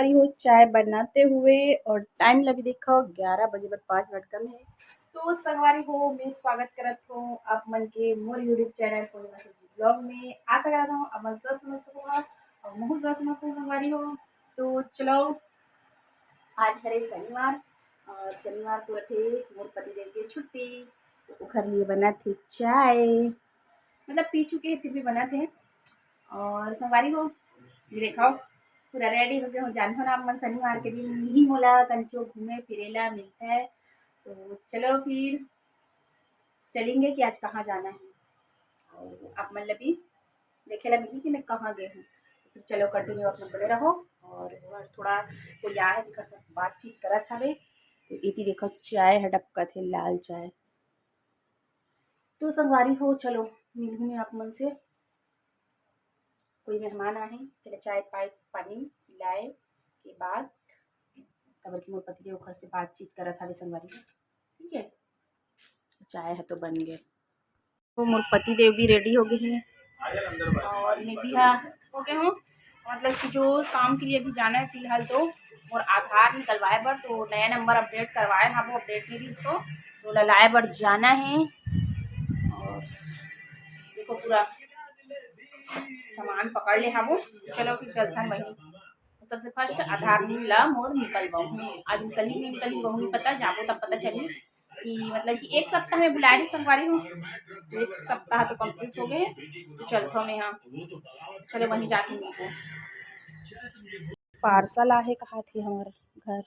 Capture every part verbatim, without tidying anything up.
रही हो चाय बनाते हुए और टाइम ला भी देखो, ग्यारह बजे बर पाँच मिनट कम है। तो संगवारी हो, मैं स्वागत करत हूँ आप मन के मोर YouTube चैनल पूर्णिमा सुजी ब्लॉग में। आशा करत हूँ आप मन स्वस्थ मस्त हो और महू स्वस्थ मस्त हो संगवारी हो। तो चलो, आज हरे शनिवार और शनिवार को रथे मोर पतिदेव के छुट्टी, तो ओखर लिए बनत हे चाय, मतलब पी चुके हैं फिर भी बनत हे। और संगवारी हो, ये देखो, पूरा रेडी हो गए हो। जानथो ना आप मन, शनिवार के दिन ही मोला कंचो घूमे फिरे ला मिलता है। तो चलो फिर चलेंगे कि आज कहाँ जाना है, और आप मन ला भी देखे ला मिली कि मैं कहाँ गए हूँ। तो चलो, कंटिन्यू आप मन बने रहो। और थोड़ा कोई आए है, जेकर साथ बातचीत करत हवे। तो इति देखो, चाय ह डबकत हे, लाल चाय। तो संगवारी हो, चलो मिलहूँ मैं आप मन से। कोई मेहमान आहे, तेला चाय पाय पानी पिलाए के बाद, काबर कि मोर पतिदेव ओखर से बातचीत करत हवे संगवारी हो। ठीक है, चाय ह तो बन गए। तो मोर पतिदेव भी रेडी हो गए हैं और मैं भी हा हो गए हूँ, मतलब कि जो काम के लिए अभी जाना है फिलहाल तो मोर आधार निकलवाए बर, तो नया नंबर अपडेट करवाए हा, वो अपडेट नहीं रही तो, तो ला लाए बर जाना है। और देखो, पूरा सामान पकड़ ले हा वो। चलो फिर चलथन वहीं, सबसे फर्स्ट आधार ला मोर निकलवाऊँ। आज निकली नहीं निकली, वहू नहीं पता, जाबो तब पता चली कि मतलब कि एक सप्ताह में बुलाए रही संगवारी हो, तो एक सप्ताह तो कंप्लीट हो गए। तो चलथो मैं हा, चलो वहीं जाके मिलबो। पार्सल आहे कहा थे हमार घर,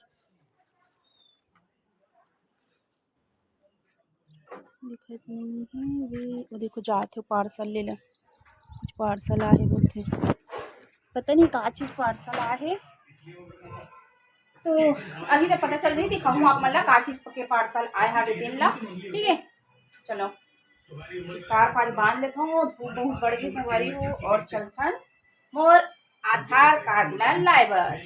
दिखत नहीं है। ये वो देखो, जात हे पार्सल ले ले, कुछ पार्सल आहे बोलथे, पता नहीं का चीज पार्सल आहे। तो अभी तो पता चल रही, दिखाऊँ आप मन ला का चीज के पार्सल आए हवे तेन ला। ठीक है, चलो, स्कार्फ आज बांध लेत हूँ, धूप बहुत बढ़ गई संगवारी हो, और चलथन मोर आधार कार्ड ला लाए बर।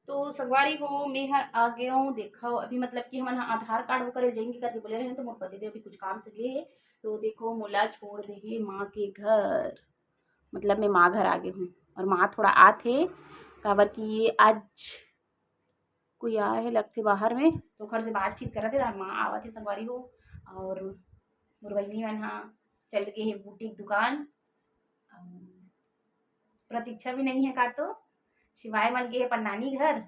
तो संगवारी हो, मैं हर आ गए हूँ। देखो अभी मतलब कि हमन ह आधार कार्ड वो करे जाएंगे करके बोले रहे, तो मोर पतिदेव भी कुछ काम से गए है। तो देखो, मोला छोड़ देहे माँ के घर, मतलब मैं माँ घर आ गए हूँ। और माँ थोड़ा आत हे, काबर कि आज कोई आए हे लगथे बाहर में, तो ओखर से बातचीत करत हे, माँ आवत हे संगवारी हो। और मोर बहिनी मन हा चल गए हे बूटी के दुकान। अम, प्रतीक्षा भी नहीं है का तो, शिवाय मन गए हे अपन नानी घर।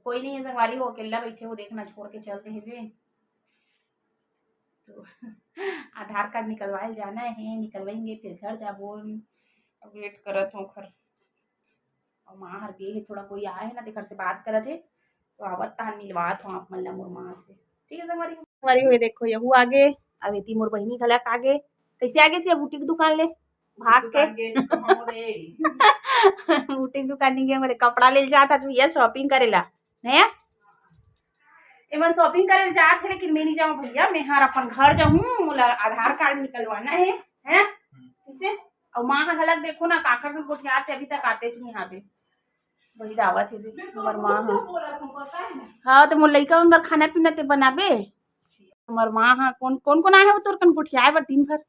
कोई नहीं है संगवारी हो, अकेला बैठे हो, देखना छोड़ के चलते हे वे। तो आधार कार्ड निकलवाए जाना है, निकलवाएंगे फिर घर जाबो। अब वेट करत हूँ घर, और माँ हर गे हे, थोड़ा कोई आए है ना, तेकर से बात करत हे, तो आवत तहान मिलवात हूँ आप मन ला मोर माँ से। ठीक है संगवारी, संगवारी हो, देखो यहू आगे, अब एती मोर बहिनी घलक आगे। कैसे आगे से बूटी के दुकान ले भाग के? दुकान गे, कहाँ रे? बूटी के दुकान नहीं गए, मेरे कपड़ा ले जाता तू ये शॉपिंग करेला, नहीं? एमन शॉपिंग करे जात हे, लेकिन मैं नहीं जाऊँ भैया, मैं हर अपन घर जाऊँ, मोला आधार कार्ड निकलवाना है, हैं? कैसे? और माँ हा घलक देखो ना, काकर से गोठियात हे, अभी तक आते च नहीं आते। वही दावत है भी, हमार माँ हा। हाँ, तो मोर लइका मन बर खाना पीना ते बनाबे। हमार माँ हा, कौन, कौन, कौन आए हे वो तोर कन गोठियाए बर दिन भर?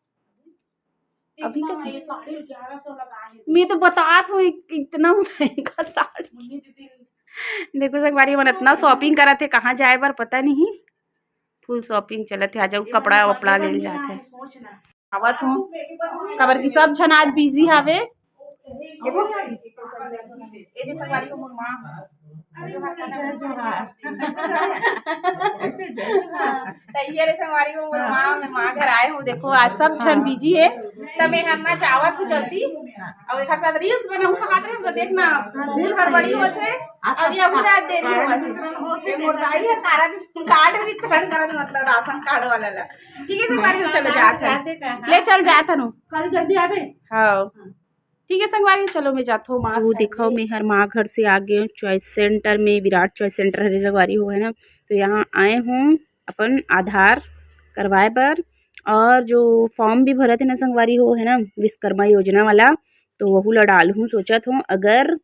अभी का ये साड़ी ग्यारह सौ लगा है। मैं तो बतात हूँ, इत-, इतना महंगा साड़ी। मुन्नी दीदी। देखो संगवारी मन इतना शॉपिंग करत हे, कहाँ जाए बर पता नहीं। फुल शॉपिंग चलत हे, आज कपड़ा वपड़ा ले जात हे। आवत हूँ, काबर कि सब झन आज बिजी हावे। देखो, ये दे संगवारी हो मोर माँ। जय जोहार। ऐसे जय जोहार। त ये रे संगवारी हो मोर माँ, मैं माँ घर आए हूँ। देखो आज सब झन बिजी हे, त मैं हर ना चावत हूँ जल्दी। अब एक साथ रील्स बनाऊँ तो खातिर हमको देखना, बहुत हड़बड़ी होत हे। अब ये अभी रात देरी होत हे। ये मोर दाई हे, कारड, कार्ड वितरण करत, मतलब राशन कार्ड वाला ला। ठीक है संगवारी हो, चलो जात हे। ले चल जात हनु। कल जल्दी आबे। हाँ। ठीक है संगवारी, चलो मैं जात हूँ माँ वो घर देखो में। मैं हर माँ घर से आ गए हूँ चॉइस सेंटर में, विराट चॉइस सेंटर हरे संगवारी हो, है ना। तो यहाँ आए हूँ अपन आधार करवाए बर, और जो फॉर्म भी भरत है ना संगवारी हो, है ना, विश्वकर्मा योजना वाला, तो वहू ला डालहूँ सोचत हूँ, अगर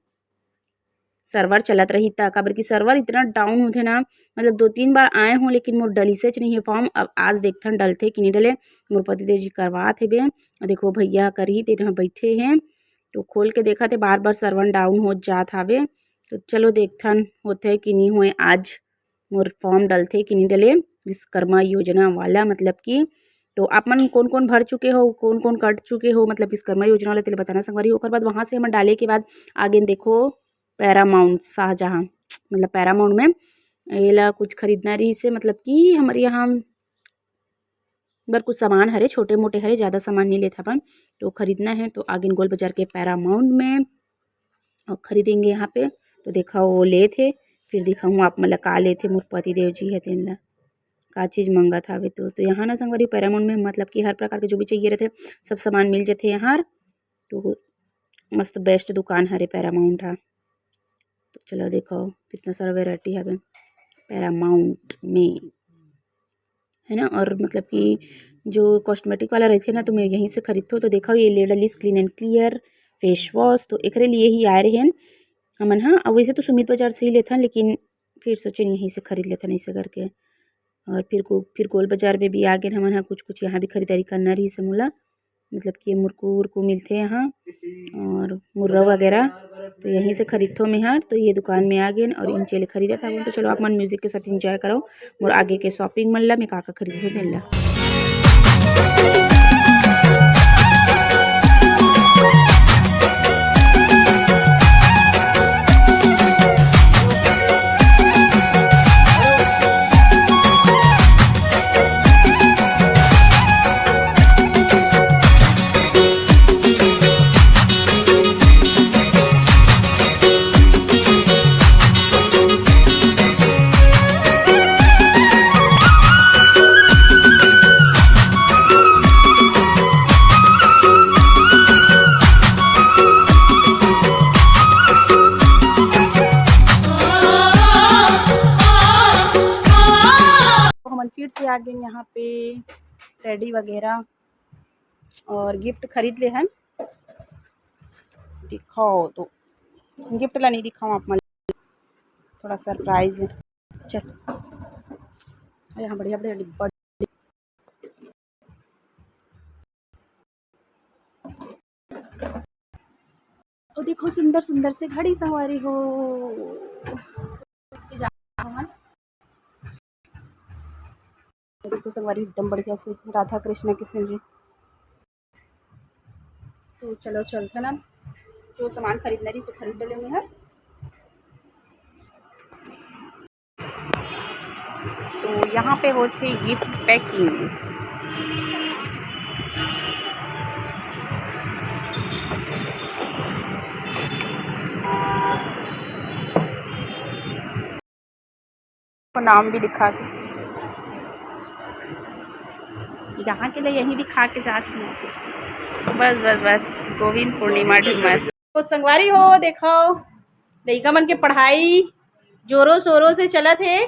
सर्वर चलत रही त, काबर कि सर्वर इतना डाउन होथे ना, मतलब दो तीन बार आए हों लेकिन मोर डलिसेच नहीं है फॉर्म। अब आज देखथन डलथे कि नहीं डले। मोर पतिदेव जी करवात हे बे। देखो भैया करही तेरे यहाँ बैठे हैं, तो खोल के देखत हे, बार-बार server down हो जात हावे। तो चलो देखथन होथे कि नी होए आज, मोर form डलथे कि नी डले विश्वकर्मा योजना वाला, मतलब कि तो आप मन कोन-कोन भर चुके हो, कोन-कोन कट चुके हो, मतलब विश्वकर्मा योजना वाला, तेला बताना संगवारी हो। ओकर बाद वहाँ से हमन डाले के बाद आगे देखो Paramount शाहजहाँ, मतलब Paramount में एला कुछ खरीदना रहिस हे, मतलब कि हमर यहाँ बर कुछ सामान हरे, छोटे मोटे हरे, ज़्यादा सामान नहीं लेत हवन, तो खरीदना है तो आगे गोल बाजार के Paramount में और खरीदेंगे यहाँ पे। तो देखा वो लेत हे, फिर दिखाऊँ आप मन ला का लेत हे मोर पति देव जी है तेन ला, का चीज़ मंगत हावे। तो, तो यहाँ ना संगवारी Paramount में मतलब कि हर प्रकार के जो भी चाहिए रहते सब सामान मिल जाते यहाँ। तो मस्त best दुकान हरे Paramount हा। तो चलो देखो कितना सारा variety हवे Paramount में, है ना। और मतलब कि जो cosmetic वाला रहथे ना, तो मैं यहीं से खरीदथों। तो देखो ये ले डलिस Clean and Clear face wash, तो एकरे लिए ही आए रहेन हमन हा। अब वैसे तो सुमित बाजार से ही लेथन, लेकिन फिर सोचेन यहीं से खरीद लेथन ऐसे करके। और फिर गो-, फिर गोल बाजार में भी आ गेन हमन हा, कुछ कुछ यहाँ भी खरीदारी करना रहिस हे मोला, मतलब कि मुरकू उरकू मिलथे यहाँ और मुर्रा वगैरह, तो यहीं से खरीदथों मैं हर। तो ये दुकान में आ गेन और इनचे ले खरीदत हवन। तो चलो आप मन music के साथ enjoy करो मोर आगे के shopping मन ला, मैं का का खरीदथों तेन ला। तो हमन फिर से आ गए यहाँ पे teddy वगैरह और gift खरीद ले हन। दिखाओ तो gift ला नहीं दिखाओ आप मन, थोड़ा surprise है। चल, अरे हाँ, बढ़िया बढ़िया डिब्बा। ओ देखो सुंदर सुंदर से घड़ी संगवारी हो। देखो संगवारी एकदम बढ़िया से राधा कृष्ण के scenery। तो चलो चलथन अब, जो सामान खरीदना रही सो खरीद डले मैं हर। तो यहाँ पे होथे gift packing। नाम भी लिखा के, यहाँ के लिए यही दिखा के जात हूँ। बस बस बस, गोविंद पूर्णिमा ढूमर। तो संगवारी हो, देखो लइका मन के पढ़ाई जोरों शोरों से चलत हे,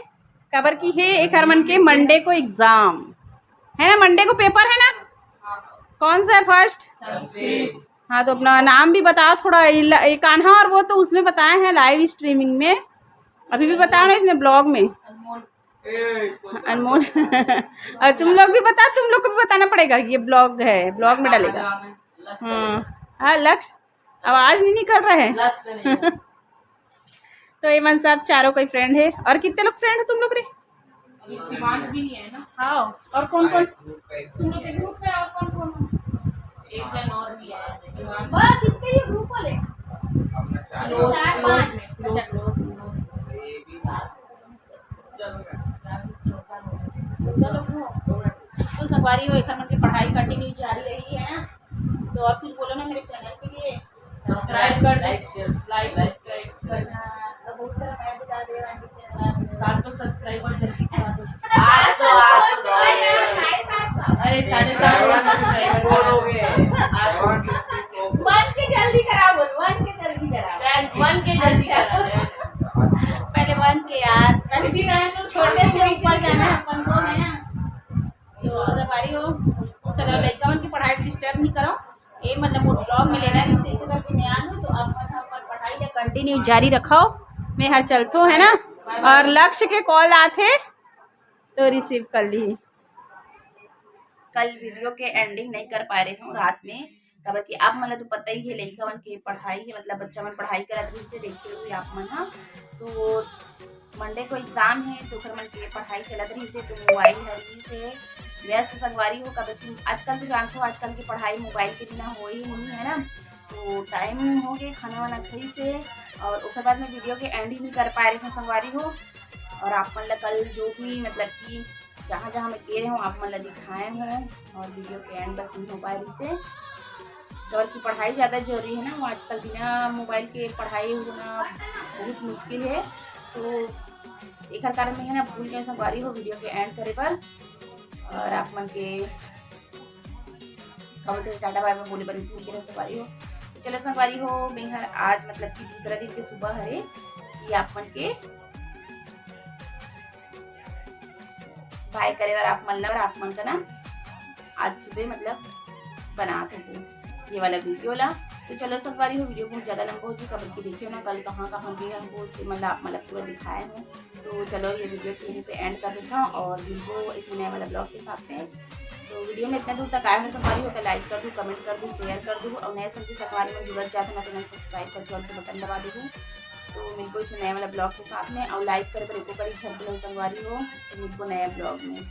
काबर कि हे एकर मन के Monday को exam है ना, Monday को paper है ना। कौन सा है first? हाँ, तो अपना नाम भी बताओ थोड़ा। इला-, ये कान्हा और वो तो उसमें बताए हैं live streaming में, अभी भी बताओ ना इसमें vlog में। अनमोल। और तुम लोग भी बताओ, तुम लोग को भी बताना पड़ेगा कि ये vlog है, vlog में डालेगा। हाँ, हाँ, लक्ष्य, आवाज नहीं निकल रहा है। तो ये मन सब चारों कोई friend है। और कितने लोग friend हो तुम लोग रे? अभी शिवांश भी नहीं है ना। हाँ, और कौन कौन तुम लोग के group में, और कौन कौन? एक जन और भी है, शिवांश। बस इतने ही group वाले? चार पाँच। अच्छा। तो संगवारी हो, एखर मन के पढ़ाई continue जारी रही है ना, तो और कुछ बोलो ना मेरे channel के लिए। Subscribe कर दो। Like, share, like, subscribe करना। और बहुत सारा मैं बता दे रहा हूँ channel। सात सौ subscriber जल्दी करा दो। आठ सौ, आठ सौ। अरे, साढ़े सात सौ subscriber। One fifty four हो गए। One fifty four। One K जल्दी करा बोल, one K जल्दी करा। One K जल्दी करा। पहले one K यार, पहले छोटे से ऊपर जाना है अपन को, है ना? तो संगवारी हो, चलो लइका मन की पढ़ाई disturb नहीं करो। ये मतलब मोर vlog में लेना नहीं, इसे करके नहीं आनू, तो अपन अपन पढ़ाई ला continue जारी रखो। मैं हर चलतो है ना, और लक्ष्य के call आथे तो receive कर ली। कल video के ending नहीं कर पा रही हूँ रात में, काबर कि आप मन ला तो पता ही है, लइका मन के पढ़ाई है, मतलब बच्चा मन पढ़ाई करत रहिसे, देखे हुए आप मन ह। तो मंडे को एग्जाम है, तो ओकर मन के पढ़ाई चलत रहिसे, तो मोबाइल हर रहिसे व्यस्त संगवारी हो। काबर कि आजकल तो जानत हो, आजकल की पढ़ाई मोबाइल के बिना हो ही नहीं है ना। तो टाइम हो गए, खाना वाना खाइसे, और ओकर बाद में वीडियो के एंड ही नहीं कर पाए रहे संगवारी हो। और आप मन ला कल जो भी, मतलब कि जहाँ जहाँ मैं गे रहे हूँ, आप मन ला दिखाए हूँ, और वीडियो के एंड बस नहीं हो पाए रहिसे। काबर कि पढ़ाई ज़्यादा जरूरी है ना, वो आजकल बिना मोबाइल के पढ़ाई होना बहुत मुश्किल है। तो एकर कारण में है ना, भूल गए संगवारी हो वीडियो के एंड करे बर, और आप मन के कमेंट में टाटा बाय बाय बोले बर भूल गए संगवारी हो। तो चलो संगवारी हो, मैं हर आज मतलब कि दूसरा दिन के सुबह हरे कि आप मन के बाय करे बर आप मन ला, और आप मन का ना आज सुबह मतलब बनात हूँ ये वाला वीडियो ला। तो चलो संगवारी हो, वीडियो बहुत ज़्यादा लंबा हो जी, काबर कि देखियो ना कल कहाँ कहाँ गए हम, बहुत मतलब आप मन ला पूरा दिखाए हूँ। तो चलो ये वीडियो के यहीं पे एंड कर देता हूँ, और मिलबो इसमें नया वाला ब्लॉग के साथ में। तो वीडियो में इतना दूर तक आए हो संगवारी हो तो लाइक कर दू, कमेंट कर दू, शेयर कर दू, और नए संगी संगवारी में जुड़त जात ना तो मैं सब्सक्राइब करके और बटन दबा दू। तो मिलबो इसमें नया वाला ब्लॉग के साथ में, और लाइक करे पर एको करी झट भूलो संगवारी हो। तो मिलबो नया ब्लॉग में।